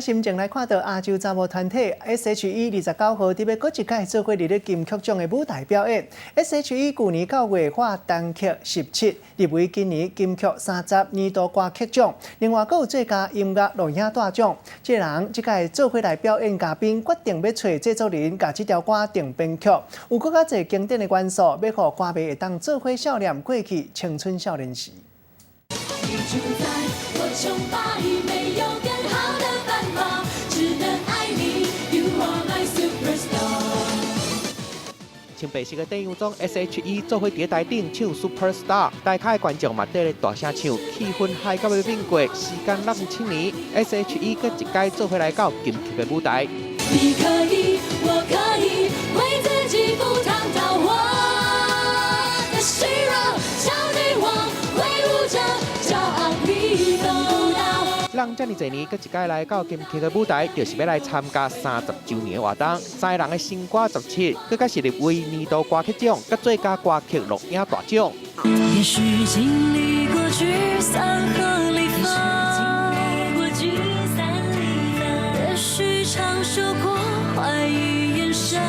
心情來看到亞洲查某團體 S.H.E 29號佇欲閣一擺做伙佇咧金曲獎的舞台表演。S.H.E 舊年9月發單曲《十七》入圍今年金曲30年度歌曲獎，另外閣有最佳音樂錄影帶獎。這人這擺做伙來表演嘉賓決定欲揣製作人，共這條歌定編曲，有閣較濟經典的元素，欲予歌迷會當做伙笑念過去青春少年時。你住在我崇拜，沒有更好的辦法，只能愛你。You are my superstar。穿白色的短洋裝，S.H.E 做伙佇台頂唱 Superstar，台下的觀眾嘛綴咧大聲唱，氣氛 high 到欲變過。時間67年，S.H.E 閣一擺做伙來到金曲的舞台。你可以，我可以，為自己赴湯蹈火。的虛弱，小女王，揮舞着驕傲披風。人遮爾濟年，閣一擺來到金曲的舞台，就是欲來參加30週年的活動。三个人的新歌《十七》，閣閣是入圍年度歌曲獎，佮最佳歌曲錄影大獎。也許經歷過聚散和離分，也許嘗受過懷疑眼神。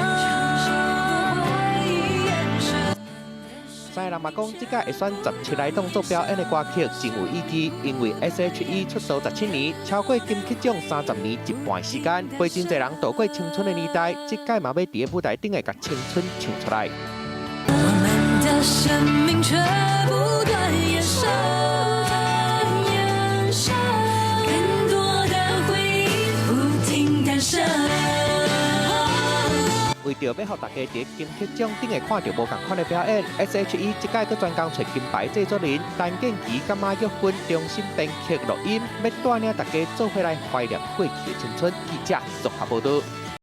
三個人嘛講，這擺會選十七來當作表演的歌曲真有意義，因為 S.H.E 出道17年，超過金曲獎30年一半時間，陪真濟人度過青春的年代，這擺嘛欲佇舞台頂會共青春唱出來。我們的生命卻不斷延伸，延伸，更多的回憶不停誕生。為著欲予大家佇金曲獎頂會看著無仝款的表演，S.H.E 這擺閣專工揣金牌製作人陳建騏佮馬玉芬重新編曲錄音，欲帶領大家做伙來懷念過去的青春。記者綜合報導。